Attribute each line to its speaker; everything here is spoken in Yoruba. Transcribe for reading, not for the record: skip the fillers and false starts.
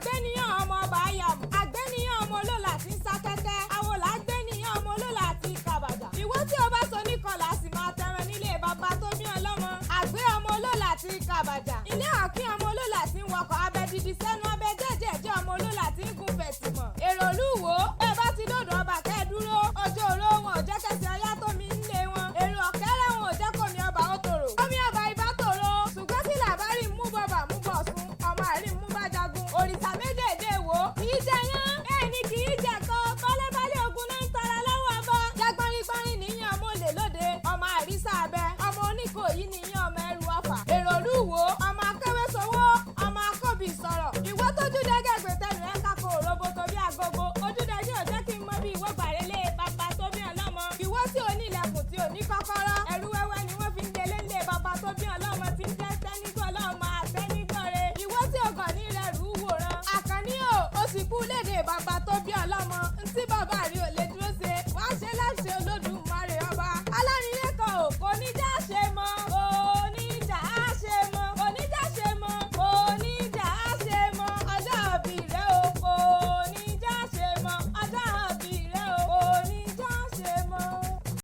Speaker 1: Àgbéníyàn ọmọ ọba Ayàmù. Àgbéníyàn ọmọ olóòlà tí ń sá kẹ́kẹ́. Àwòlà àgbéníyàn ọmọ olóòlà àti kàbàjà. Ìwọ tí o bá so níkọlà sì máa tẹran nílé bàbá tó bí ọlọ́mọ. Àgbé ọmọ olóòlà tí kàbàjà. Ilé ọ̀kín ọmọ olóòlà tí ń wọkọ̀ abẹ dídí sẹ́nu abẹ jẹ́jẹ̀jẹ́ ọmọ olóòlà tí ń gun fẹ̀tìmọ̀. Èrò olúwo ẹ bá ti dòdò ọba kẹ́ ẹ dúró. Ojú òró wọn ò jẹ́ kẹsì ọyá tó mi ń lé wọn. Èrò ọ̀kẹ́rẹ́ wọn ò jẹ́ kómi ọba ó tòrò. Omi ọba ibà tòrò. Ṣùgbọ́n tí làbárí mú bọ̀bà mú bọ̀ sùn, ọmọ àrí mú bá jagun. Òrìṣà méjèèjì wò kì í jẹ yán. Bẹ́ẹ̀ ni kì í jẹ kọ́. Bọ́lẹ́bálẹ́ ogun náà ń tara lọ́wọ́ ọba. Jágbọ́nrígbọ́nrín níyàn ọmọ olè lóde. Ọmọ àrísà abẹ. Ọmọ oníkòyí níyàn ọmọ ẹrù ọfà. Èrò olúwo ọmọ akéwé sowó. Ọmọ akóbì sọ̀rọ̀. Ìwọ tójú dẹ́gẹ̀gbẹ̀ tẹnu ẹ̀ kákó òroboto bí agogo. Ojúdẹ́gẹ́ ò jẹ́ kí n mọ bí ìwọ gbàrélé bàbá tó bí ọlọ́mọ. Ìwọ tí ò ní ilẹ̀kùn tí ò ní kọ́kọ́rọ́. Ẹ̀rú wẹ́wẹ́ ni